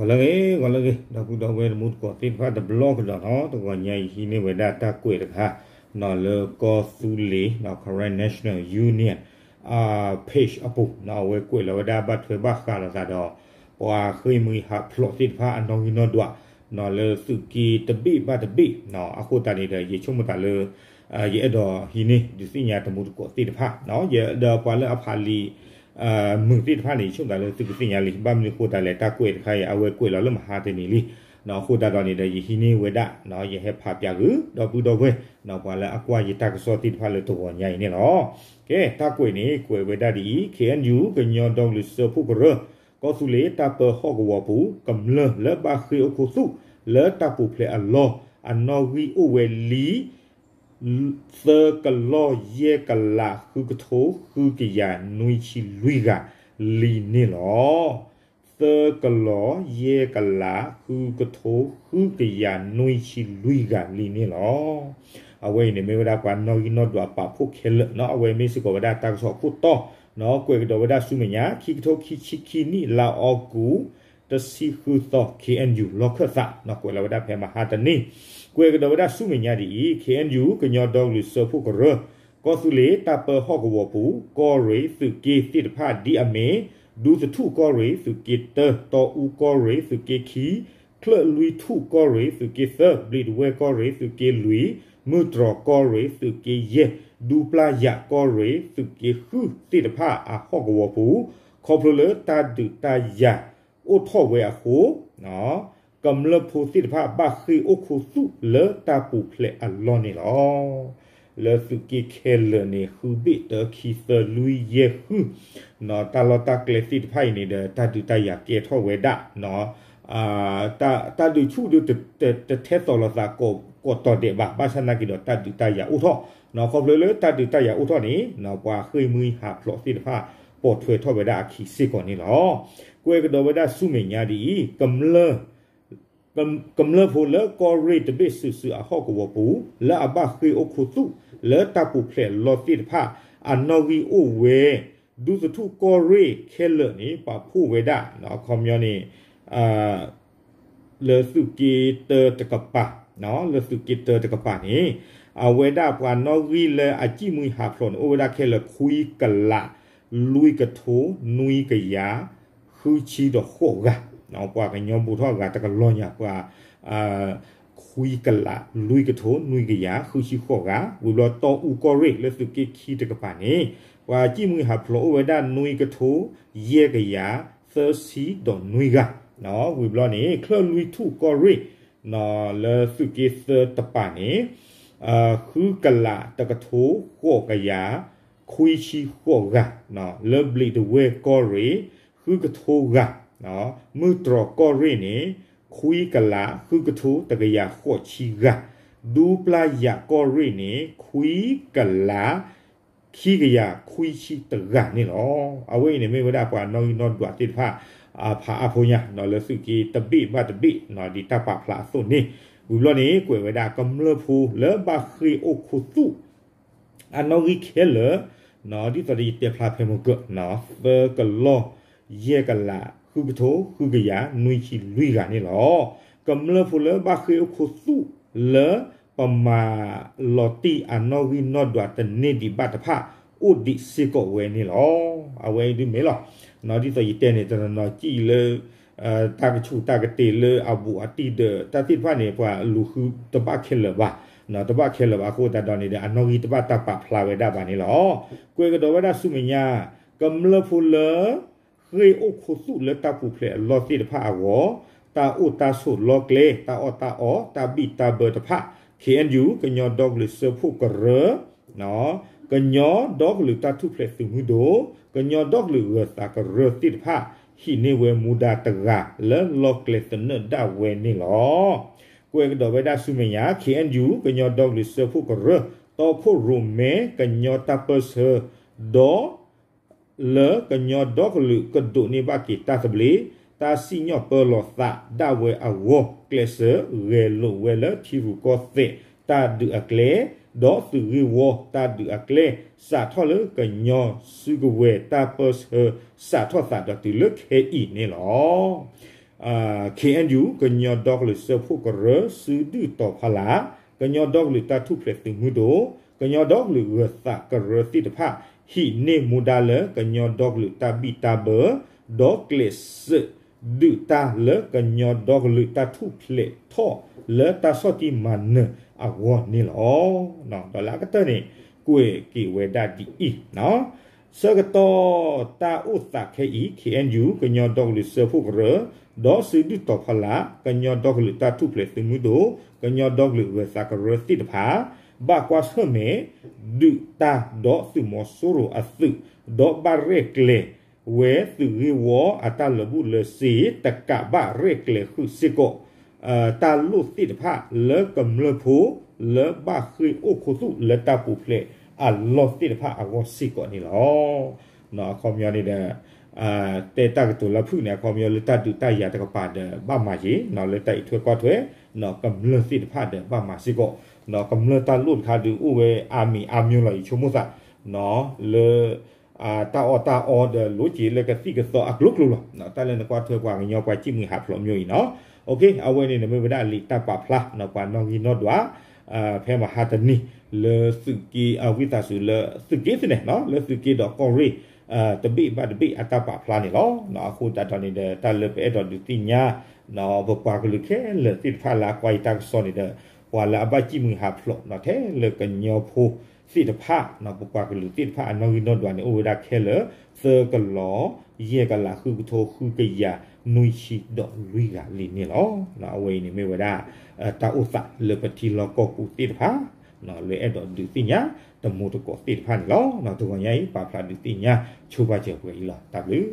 ဂီၤလၢအဂ့ၤ ဂီၤလၢအဂ့ၤ ဒီပုၢ်ဒီဝဲၢ်တံၤသကိးသ့ၣ်တဖၣ်တဘျီကဒီးနီၤ, တဂီၤညါအံၤဟံးန့ၢ်ဝဲဒၣ်တၢ်ကွဲးတခါ နီၤလၢကီၢ်သူလ့ၤ နီၤ Karen National Union page အပူၤ နီၤ အဝဲကွဲးလီၤဝဲဒၣ်ဘၣ်ထွဲဘၣ်ဃးလိာ်သးဒီး ပှၤဃ့ၢ်မှံဟးဖျိးသ့ၣ်တဖၣ်အနီၣ်ဂံၢ်နီၣ်ဒွး နီၤလၢသုးက့တဘ့ၣ်ဘၣ်တဘ့ၣ် နီၤ အဃိသတးန့ၣ်ဒီး ယဆိကမိၣ်သးလၢ ယအဲၣ်ဒိးဟံးန့ၢ်ဒုးသ့ၣ်ညါတံၤသကိးသ့ၣ်တဖၣ် ယဒီးပှၤလၢအဖးလံာ် မုာ်သ့ၣ်တဖၣ်န့ၣ် ယဆိကမိၣ်သးလၢသုကသ့ၣ်ညါလံ ဘၣ်မနုၤအဃိသတးလဲၣ် တၢ်ကွဲးတခါအံၤ အဝဲကွဲးလီၤလၢမဟါတနံၤလံ အဃိသတးဒီးန့ၣ်ဒီး ယဟံးန့ၢ်ဝဲဒၣ် ယဟဲဖးပၠးဃုာ် ဒီပုၢ်ဒီဝဲၢ် ပှၤလၢအကွၢ်ယတၢ်ကစီၣ်သ့ၣ်တဖၣ်လၢတဂီၤညါအံၤန့ၣ်လီၤ. ကဲ တၢ်ကွဲးန့ၣ် ကွဲးဝဲဒၣ်ဒ်အံၤ ခ့ၣ်အဲၣ်ယူၣ် ကညီဒီကလုာ်စၢဖှိၣ်ကရၢ ကီၢ်သူလ့ၤတၢ်ပၢဟီၣ်ကဝီၤပူၤ ကမျၢၢ်လၢဘၣ်ဃ့ၢ်အိၣ်ခူသူၣ်လၢတၢ်ပူၤဖျဲးအလီၢ် အနီၣ်ဂံၢ်အိၣ်ဝဲလံ သၢကလီၢ်ယဲၢ်ကလးဃုကထိဃုကယၤနွံဆံလွံၢ်ဂၤလံန့ၣ်လီၤ. သၢကလီၢ်ယဲၢ်ကလးဃုကထိဃုကယၤနွံဆံလွံၢ်ဂၤလံန့ၣ်လီၤ. အဝဲအံၤန့ၣ်မ့ၢ်ဝဲဒၣ်ပှၤနီၣ်ဂံၢ်နီၣ်ဒွးပာ်ဖှိၣ်ခဲလၢာ်နီၤ, အဝဲမ့ၢ်စ့ၢ်ကီးဝဲဒၣ်တၢ်ကစီၣ်ခိၣ်တီ နီၤ ကွဲးကဒီးဝဲဒၣ်ဆူမဲာ်ညါ ခံကထိခံဆံခံနံၣ် လါအီကူး တဆံဃုသီ ခ့ၣ်အဲၣ်ယူၣ် လီၢ်ခၢၣ်သး နီၤ ကွဲးလီၤဝဲဒၣ်ဖဲမဟါတနံၤ ကွဲးကဒီးဝဲဒၣ်ဆူမဲာ်ညါဒ်အံၤ ခ့ၣ်အဲၣ်ယူၣ် ကညီဒီကလုာ်စၢဖှိၣ်ကရၢ ကီၢ်သူလ့ၤတၢ်ပၢဟီၣ်ကဝီၤပူၤ ကီၢ်ရ့ၣ်သုးက့သ့ၣ်တဖၣ်ဒ်အမ့ၢ် ဒူသထူၣ်ကီၢ်ရ့ၣ်သုးက့တၢ တီအူကီၢ်ရ့ၣ်သုးက့ခံ ချၢၣ်လွံၢ်ထူၣ်ကီၢ်ရ့ၣ်သုးက့သၢ ဘျံးတဝဲၢ်ကီၢ်ရ့ၣ်သုးက့လွံၢ် မုၢ်တြီၤကီၢ်ရ့ၣ်သုးက့ယဲၢ် ဒူပျၢ်ယၤကီၢ်ရ့ၣ်သုးက့ဃုသ့ၣ်တဖၣ်အဟီၣ်ကဝီၤပူၤ ခီဖျိလၢတၢ်ဒုးတၢ်ယၤအိၣ်ထီၣ်ဝဲအဃိ ကမျၢၢ်ဖိသ့ၣ်တဖၣ်ဘၣ်ဃ့ၢ်အိၣ်ခူသူၣ်လၢတၢ်ပူၤဖျဲးအလီၢ်န့ၣ်လီၤ. လၢသုးက့ခဲလၢာ်န့ၣ် ဃုဘ့ၣ်တၢခံသၢလွံၢ်ယဲၢ်ဃု တၢ်လီၢ်တၢ်ကျဲသ့ၣ်တဖၣ်အံၤန့ၣ်ဒီး တၢ်ဒုးတၢ်ယၤကဲထီၣ်ဝဲဒၣ် တၢ်ဒုးဆူၣ်ဒုး တထဲသိးလိာ်သးကိးတီၤဒဲးဘၣ် ဘၣ်ဆၣ်နာ်က့ဒီးတၢ်ဒုးတၢ်ယၤအိၣ်ထီၣ် ခီဖျိလၢတၢ်ဒုးတၢ်ယၤအိၣ်ထီၣ်န့ၣ် ပှၤဃ့ၢ်မှံဟးဖျိးသ့ၣ်တဖၣ် ပိာ်ထွဲထီၣ်ဝဲဒၣ်အခံစ့ၢ်ကီးန့ၣ်လီၤ. ကွဲးကဒီးဝဲဒၣ်ဆူမဲာ်ညါဒ်အံၤ ကမျၢၢ် ကမျၢၢ်ဖိလၢကီၢ်ရ့ၣ်တဘ့ၣ်စုာ်စုာ်အဟီၣ်ကဝီၤပူၤ လၢအဘၣ်ဃ့ၢ်အိၣ်ခူသူၣ်လၢတၢ်ပူၤဖျဲးအလီၢ်သ့ၣ်တဖၣ် အနီၣ်ဂံၢ်အိၣ်ဝဲ ဒူသထူၣ်ကီၢ်ရ့ၣ်ခဲလၢာ်န့ၣ် ပာ်ဖှိၣ်ဝဲဒၣ် ခီပညီန့ၣ် လၢသုးက့တၢတကပၤ လၢသုးက့တၢတကပၤန့ၣ် အဝဲဒၣ်ပှၤနီၣ်ဂံၢ်လၢအစံၣ်မှံဟးဖျိးန့ၣ် အိၣ်ဝဲဒၣ်ခဲလၢာ်ခွံကလး လွံၢ်ကထိနွံကယၤ ဃုဆံဒီးဃိးဂၤ ပှၤကညီဘူးထီၣ်အဂၤတကလီၤညါ ပှၤ ခွံကလးလွံၢ်ကထိနွံကယၤ ဃုဆံဃိးဂၤ ဝံၤဘျီတီအူကီၢ်ရ့ၣ်လၢသုးက့ခံတကပၤန့ၣ် ပှၤစံၣ်မှံဟးဖျိးအိၣ်ဝဲဒၣ်နွံကထိယဲၢ်ကယၤ သၢဆံဒီးနွံဂၤ ဝံၤဘျီန့ၣ် ချၢၣ်လွံၢ်ထူၣ်ကီၢ်ရ့ၣ် လၢသုးက့သၢတပၤန့ၣ် ဃုကလးတကထိဃိးကယၤ ခွံဆံဃိးဂၤ လၢဘျံးတဝဲၢ်ကီၢ်ရ့ၣ် ဃုကထိဂၤ မုၢ်တြီၤကီၢ်ရ့ၣ်န့ၣ် ခွံကလးဃုကထိတကယၤဃိးဆံဂၤ ဒူပျၢ်ယၤကီၢ်ရ့ၣ်န့ၣ် ခွံကလး ခံကယၤခွံဆံတဂၤန့ၣ်လီၤ. အဝဲအံၤန့ၣ်မ့ၢ်ဝဲဒၣ်ပှၤနီၣ်ဂံၢ်နီၣ်ဒွးသ့ၣ်တဖၣ် ဖးအါဖိညါ လၢသုးက့တဘ့ၣ်ဘၣ်တဘ့ၣ် ဒ်တၢ်ပာ်ဖျါအသိးန့ၣ် ဝံၤဘျီန့ၣ် ကွဲးဝဲဒၣ်ကမျၢၢ်ဖိလၢဘၣ်ဃ့ၢ်အိၣ်ခူသူၣ် အနီၣ်ဂံၢ်ခဲလၢာ် ဒ်သိးဒီးယတဲဖျါဖဲမုၢ်ကၢၢ် သၢကလီၢ်ယဲၢ်ကလး ဃုကထိဃုကယၤနွံဆံလွံၢ်ဂၤန့ၣ်လီၤ. ကမျၢၢ်ဖိလၢဘၣ်ဃ့ၢ်အိၣ်ခူသူၣ်လၢပမၤလီၤတံၢ်အနီၣ်ဂံၢ်နီၣ်ဒွးတန့ၢ်ဒံးဘၣ်တဖၣ် အိၣ်ဒံးစ့ၢ်ကီးဝဲန့ၣ်လီၤ. အဝဲအံၤဒ်မ့ၢ်လီၤ. ဒ်သိးယတဲန့ၣ် တနီၤနီၤစံၣ်လၢ တၢ်ကဆူးတၢ်ကတ့ၤလၢအဘူးအတံၢ်ဒီး တၢ်သ့ၣ်တဖၣ်န့ၣ် ပှၤလူၤဃုတဘၣ်ခဲလၢာ်ဘၣ်, တဘၣ်ခဲလၢာ်ဘၣ်အဃိသတးဒီးန့ၣ်ဒီး အနီၣ်ဂံၢ်တဘၣ်တၢ်ပာ်ဖျါဝဲဒၣ်ဘၣ်န့ၣ်လီၤ. ကွဲးကဒီးဝဲဒၣ်ဆူမဲာ်ညါ ကမျၢၢ်ဖိလၢ ဃ့ၢ်အိၣ်ခူသူၣ်လၢတၢ်ပူၤဖျဲးအလီၢ်သ့ၣ်တဖၣ်အဂီၢ် တၢ်အိၣ်တၢ်ဆိးလီၢ်ကျဲ တၢ်အီၣ်တၢ်အီ တၢ်ဘံၣ်တၢ်ဘၢတဖၣ် ခ့ၣ်အဲၣ်ယူၣ် ကညီဒီကလုာ်စၢဖှိၣ်ကရၢ ကညီဒီကလုာ်တၢ်ထူၣ်ဖျဲးသုးမုၢ်ဒိၣ် ကညီဒီကလုာ်ဂၢၤသးကရၢသ့ၣ်တဖၣ် ဟံးန့ၢ်ဝဲမူဒါတဂၤလၢလီၢ်ကျဲသနၢၣ်ဒၣ်ဝဲန့ၣ်လီၤ. ကွဲးကဒီးဝဲဒၣ်ဆူမဲာ်ညါ ခ့ၣ်အဲၣ်ယူၣ် ကညီဒီကလုာ်စၢဖှိၣ်ကရၢ တီခိၣ်ရိၣ်မဲ ကညီတၢ်ပၢၢ်ဆၢ ဒီး လၢကညီဒီကလုာ်ကဒိးန့ၢ်ဘၣ်က့ၤတၢ်သဘျ့ တၢ်စံၣ်ညီၣ်ပၢလီၤသးဒၣ်ဝဲအဂီၢ် ကျဲးစၢးဂဲၤလိာ်ဝဲလၢထံရူၢ်ကီၢ်သဲးတၢ်ဒုးအကျဲ ဒီးသုးဂ့ၢ်ဝီတၢ်ဒုးအကျဲ စးထီၣ်လၢကညီစုကဝဲၤတၢ်ပၢၢ်ဆၢ စးထီၣ်သးဒီးတုၤလၢခဲအံၤန့ၣ်လီၤ. KNU ကညီဒီကလုာ်စၢဖှိၣ်ကရၢ စုဒုၣ်တီၤဖီလာ်, ကညီဒီကလုာ်တၢ်ထူၣ်ဖျဲးသုးမုၢ်ဒိၣ်, ကညီဒီကလုာ်ဂၢၤသးကရၢသ့ၣ်တဖၣ် ဟံးန့ၢ်မူဒါလၢကညီဒီကလုာ်တၢ်ဘံၣ်တၢ်ဘၢ, ဒီးကျဲးစၢးဒုးတၢ်လၢကညီဒီကလုာ်တၢ်ထူၣ်ဖျဲးထီၣ် လၢတၢ်ဆီၣ်တံၢ်မၤနၢၤအဂီၢ်န့ၣ်လီၤ. ဒီးလၢအကတၢၢ်န့ၣ် ကွဲးက့ၤဝဲဒၣ်ဒ်အံၤ ဆၢကတီၢ်တၢ်အိၣ်သးခဲအံၤ KNU ကညီဒီကလုာ်စၢဖှိၣ်ကရၢ ဒီးစုဒုၣ်တီၤဖီလာ်, ကညီဒီကလုာ်တၢ်ထူၣ်ဖျဲးသုးမုၢ်ဒိၣ်, ကညီဒီကလုာ်ဂၢၤသးကရၢသ့ၣ်တဖၣ် ဘၣ်ကွၢ်ဆၢၣ်မဲာ် ဒုးတၢ်ဒီးသုးမီၤစိရိၤအသုး, ဒီးဘၣ်ရဲၣ်ကျဲၤဝဲသုးဂ့ၢ်ဝီအတၢ်လၢာ်ဘူၣ်လၢာ်စ့ တကးဘၣ်ရဲၣ်ကျဲၤဃုာ်စ့ၢ်ကီး တၢ်လိၣ်သ့ၣ်တဖၣ်လၢကမျၢၢ်ဖိ လၢဘၣ်ဃ့ၢ်အိၣ်ခူသူၣ်လၢတၢ်ပူၤဖျဲးအလီၢ်သ့ၣ်တဖၣ်အဂီၢ်စ့ၢ်ကီးန့ၣ်လီၤ. အခီပညီန့ၣ်ဒီး တဲတၢ်ကတိၤလၢဖုၣ်န့ၣ် အခီပညီလၢတၢ်ဒုးတၢ်ယၤတကပၤဒီးဘၣ်မၤက့ၤ လၢတၢ်အံးထွဲကွၢ်ထွဲ ကမျၢၢ်သ့ၣ်တဖၣ်ဒီးဘၣ်မၤစ့ၢ်ကီး ကမျၢၢ်တၢ်လိၣ်တခါဒုးအိၣ်ဝဲအါမံၤအါမျိၤလီၤ ယဆိကမိၣ်သး လၢ တၢ်အီၣ်တၢ်အီဒီးလိးက့ၤလၢကသံၣ်ကသီအကျိၤကျိၤလီၤ. တၢ်လၢနကွၢ်ထွဲပှၤကညီပှၤစံၣ်မှံဟးဖျိးမျိၤအံၤနီၤ. အဝဲန့ၣ်န့ၣ်မ့ၢ်ဝဲဒၣ်လံာ်တၢ်ပာ်ဖျါ ပှၤနီၣ်ဂံၢ်နီၣ်ဒွး ဖဲမဟါတနံၤ လၢသုးက့ ဝံသးစူၤလၢသုးက့သ့ၣ်န့ၣ် လၢသုးက့ဒီးကီၢ်ရ့ၣ် တဘ့ၣ်ဘၣ်တဘ့ၣ်အတၢ်ပာ်ဖျါန့ၣ်လီၤ. အဃိသတးဒီးန့ၣ်ဒီး တၢ်လၢပအဲၣ်ဒိးဒုးသ့ၣ်ညါ ပပှၤကလုာ်ခဲလၢာ်သ့ၣ်တဖၣ်လၢအကွၢ်ယတၢ်ကစီၣ်န့ၣ်ဒီး ပှၤလၢအဘၣ်စံၣ်မှံဟးဖျိး ထဲလၢကညီဖိသ့ၣ်တဖၣ် ပပှၤကလုာ်သ့ၣ်တဖၣ်အနီၣ်ဂံၢ်နီၣ်ဒွးန့ၣ် အိၣ်ဝဲဒၣ်ခဲလၢာ် သၢကလီၤ ယဲၢ်ကလး ဃုကထိ ဃုကယၤ နွံဆံဒီးလွံၢ်ဂၤလံန့ၣ်လီၤ. အဝဲအံၤန့ၣ်မ့ၢ်ဝဲဒၣ် တၢ်အိၣ်သးလၢပထံလီၢ်ကီၢ်ပူၤသ့ၣ်တဖၣ် လၢအဲၣ်ဒိးဒုးသ့ၣ်ညါ တမူတကိးသ့ၣ်တဖၣ်န့ၣ်လီၤ. တဂီၤညါအံၤ ပာ်ဖျါဒုးသ့ၣ်ညါ ဆိပာ်စၢၤပှဲၤအံၤလီၤ. တၢ်ဘျုး